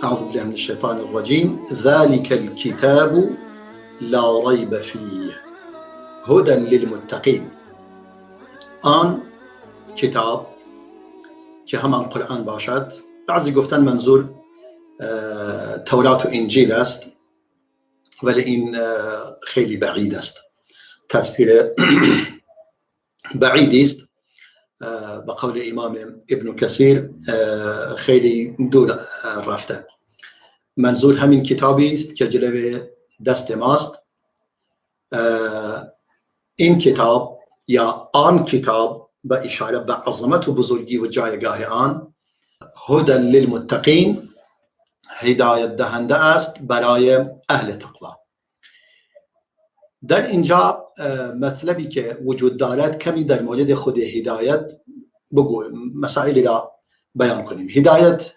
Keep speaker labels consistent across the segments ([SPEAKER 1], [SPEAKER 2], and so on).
[SPEAKER 1] اعوذ بالله من الشیطان الرجیم: ذلك الكتاب لا ریب فیه هدى للمتقین. آن کتاب که همان قرآن باشد، بعضی گفتن منظور تورات و انجیل است، ولی این خیلی بعید است، تفسیر بعیدی است. به قول امام ابن کثیر خیلی دور رفته. منظور همین کتابی است که جلوی دست ماست. این کتاب یا آن کتاب با اشاره به عظمت و بزرگی و جایگاه آن، هدى للمتقین، هدایت دهنده است برای اهل تقوا. در اینجا مطلبی که وجود دارد کمی در مورد خود هدایت بگو، مسائلی را بیان کنیم. هدایت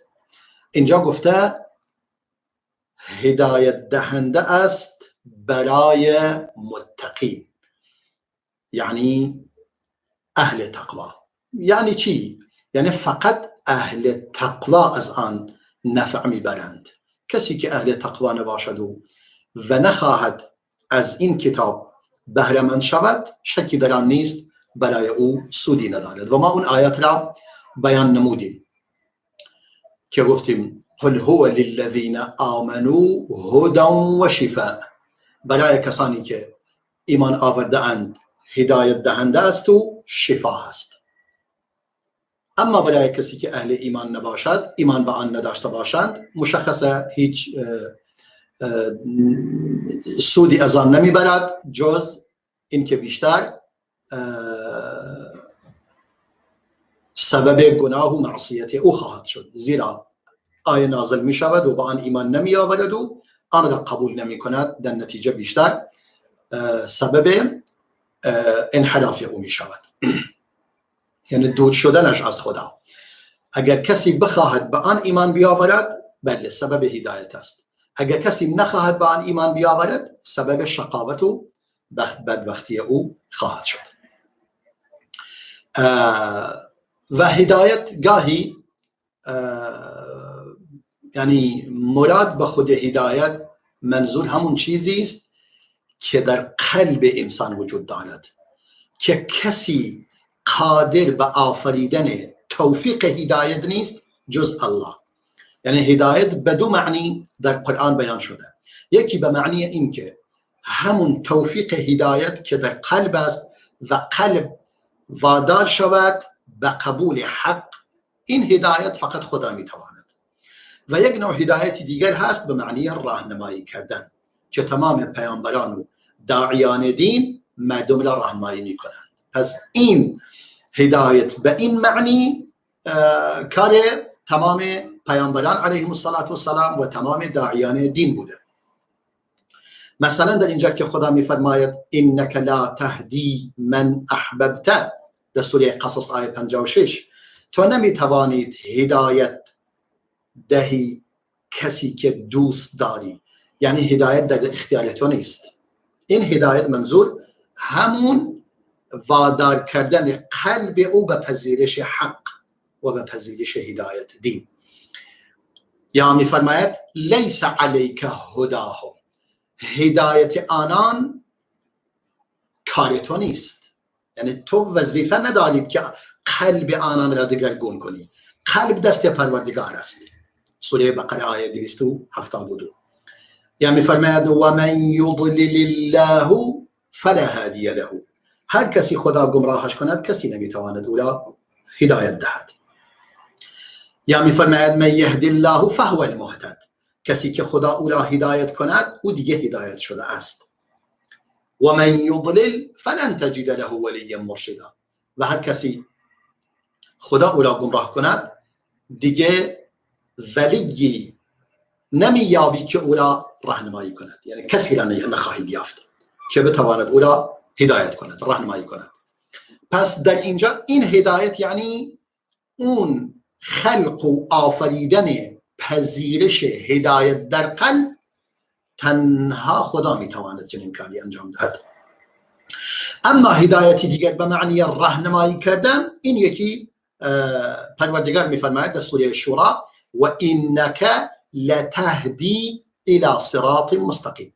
[SPEAKER 1] اینجا گفته هدایت دهنده است برای متقین، یعنی اهل تقوا. یعنی چی؟ یعنی فقط اهل تقوا از آن نفع میبرند. کسی که اهل تقوا نباشد و نخواهد از این کتاب بهره مند شود، شکی در آن نیست برای او سودی ندارد. و ما اون آیات را بیان نمودیم که گفتیم قل هو للذین آمنوا هدى و شفاء، برای کسانی که ایمان آورده اند هدایت دهنده است و شفا است. اما برای کسی که اهل ایمان نباشد، ایمان به آن نداشته باشند، مشخصه هیچ سودی از آن نمیبرد جز اینکه بیشتر سبب گناه و معصیت او خواهد شد، زیرا آیه نازل می شود و با آن ایمان نمی آورد و آن را قبول نمی کند، در نتیجه بیشتر سبب انحراف او می شود، یعنی دور شدنش از خدا. اگر کسی بخواهد به آن ایمان بیاورد، بله سبب هدایت است. اگر کسی نخواهد به آن ایمان بیاورد، سبب شقاوت و بدبختی او خواهد شد. و هدایت گاهی یعنی مراد به خود هدایت منظور همون چیزی است که در قلب انسان وجود دارد، که کسی قادر به آفریدن توفیق هدایت نیست جز الله. یعنی هدایت به دو معنی در قرآن بیان شده. یکی به معنی این که همون توفیق هدایت که در قلب است و قلب وادار شود به قبول حق، این هدایت فقط خدا میتواند. و یک نوع هدایت دیگر هست به معنی راهنمایی کردن که تمام پیامبران و داعیان دین مردم را راهنمایی میکنند. پس این هدایت به این معنی کار تمام پیامبران علیهم الصلاة والسلام و تمام داعیان دین بوده. مثلا در اینجا که خدا میفرماید انک لا تهدی من احببت، در سوره قصص آیه 56، تو نمیتوانید هدایت دهی کسی که دوست داری، یعنی هدایت در اختیار تو نیست. این هدایت منظور همون وادار کردن قلب او به پذیرش حق و به پذیرش هدایت دین. یا میفرماید لیس علیک هداهم، هدایت آنان کار تو نیست، یعنی تو وظیفه ندارید که قلب آنان را دگرگون کنی، قلب دست پروردگار است. سوره بقره آیه 272. یا میفرماید و من یضلل الله فلا هادی له، هر کسی خدا گمراهش کند کسی نمیتواند او را هدایت دهد. یا میفرماید من یهدی الله فهو المهتد، کسی که خدا او را هدایت کند او دیگه هدایت شده است. و من یضلل فلن تجد له ولیا مرشدا، و هر کسی خدا او را گمراه کند دیگه ولی نمییابی که او را راهنمایی کند، یعنی کسی را نخواهید یافت که بتواند او را هدایت کند، راهنمایی کند. پس در اینجا این هدایت یعنی اون خلق و آفریدن پذیرش هدایت در قلب، تنها خدا میتواند چنین کاری انجام دهد. اما هدایت دیگر به معنی راهنمایی کردن، این یکی پروردگار میفرماید در سوره شورا و انک لتهدی الی صراط مستقیم.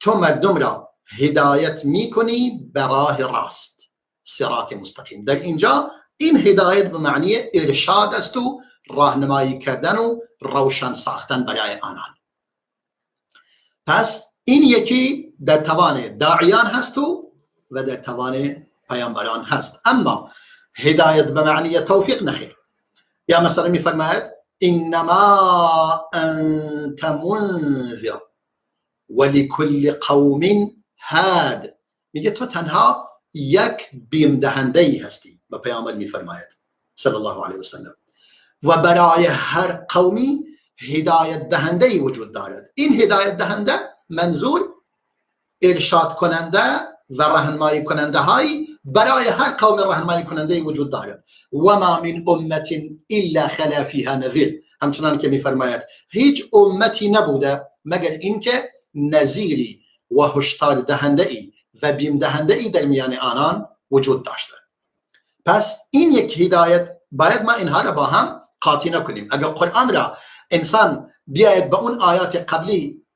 [SPEAKER 1] تو مردم را هدایت میکنی به راه راست، صراط مستقیم. در اینجا این هدایت به معنی ارشاد است و راهنمایی کردن و روشن ساختن برای آنان. پس این یکی در توان داعیان هست و در توان پیامبران هست. اما هدایت به معنی توفیق نخیر. یا مثلا میفرماید انما انت منذر ولكل قوم هاد. میگه تو تنها یک بیم دهنده ای هستی، به پیامبر میفرماید صلی الله علیه وسلم، و برای هر قومی هدایت دهنده ای وجود دارد. این هدایت دهنده منظور ارشاد کننده و راهنمایی کننده هایی برای هر قوم راهنمایی کننده ای وجود دارد. و ما من امت الا خلا فیها نذیر. همچنان که میفرماید هیچ امتی نبوده مگر اینکه نذیری و هشدار دهنده ای و بیم دهنده ای در میان آنان وجود داشته. پس این یک هدایت باید ما اینها را با هم قاطی نکنیم. اگر قرآن را انسان بیاید به اون آیات قبلی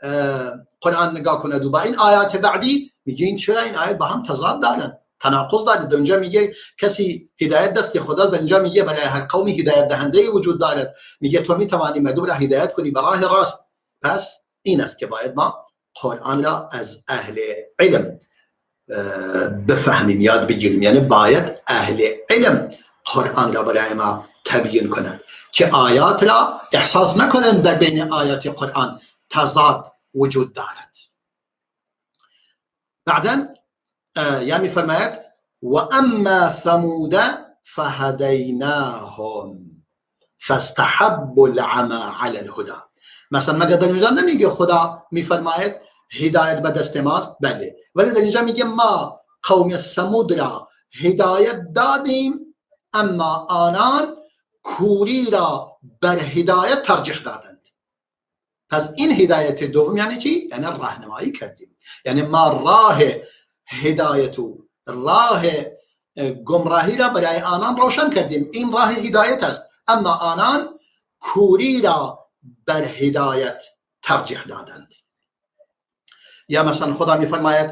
[SPEAKER 1] قرآن نگاه کند و با این آیات بعدی، میگه این چرا این آیات با هم تضاد دارن، تناقض دارد. در اونجا میگه کسی هدایت دست خداست، در اینجا میگه برای هر قومی هدایت دهنده وجود دارد. میگه تو میتوانی مردم را هدایت کنی به راه راست. پس این است که باید ما قرآن را از اهل علم بفهمیم، یاد بگیریم. یعنی باید اهل علم قرآن را برای ما تبیین کند که آیات را احساس نکنند در بین آیات قرآن تضاد وجود دارد. بعدا یا میفرماید و اما ثمود فهدیناهم فاستحبوا العمى علی الهدى. مثلا مگر در اینجا نمیگه خدا میفرماید هدایت به دست ماست؟ بله، ولی در اینجا میگه ما قوم ثمود را هدایت دادیم اما آنان کوری را بر هدایت ترجیح دادند. پس این هدایت دوم یعنی چی؟ یعنی راهنمایی کردیم، یعنی ما راه هدایت و راه گمراهی را برای آنان روشن کردیم. این راه هدایت است، اما آنان کوری را بر هدایت ترجیح دادند. یا مثلا خدا میفرماید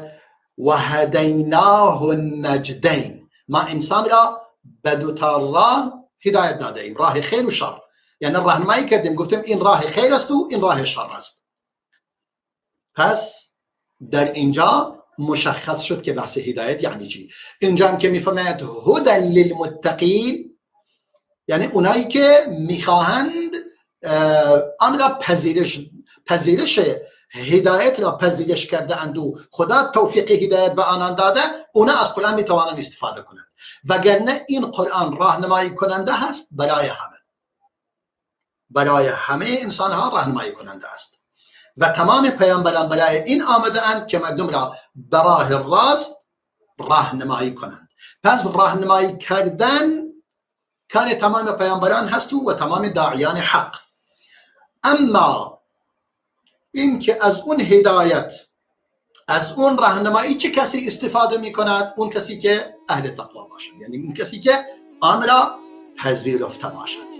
[SPEAKER 1] و هدیناه النجدین. ما انسان را به دو تا راه هدایت داده ایم، راه خیر و شر. یعنی راهنمایی کردیم، گفتیم این راه خیر است و این راه شر است. پس در اینجا مشخص شد که بحث هدایت یعنی چی. اینجا هم که میفرماید هدى للمتقین، یعنی اونایی که میخواهند آن را پذیرش هدایت را پذیرش کرده اند و خدا توفیق هدایت به آنان داده، اونا از قرآن میتوانند استفاده کنند. وگرنه این قرآن راهنمایی کننده هست برای همه، برای همه انسان ها راهنمایی کننده است و تمام پیامبران برای این آمده اند که مردم را به راه راست راهنمایی کنند. پس راهنمایی کردن کار تمام پیامبران هست و تمام داعیان حق. اما این که از اون هدایت، از اون راهنمایی چه کسی استفاده می کند؟ اون کسی که اهل تقوا باشد، یعنی اون کسی که آن را پذیرفته باشد.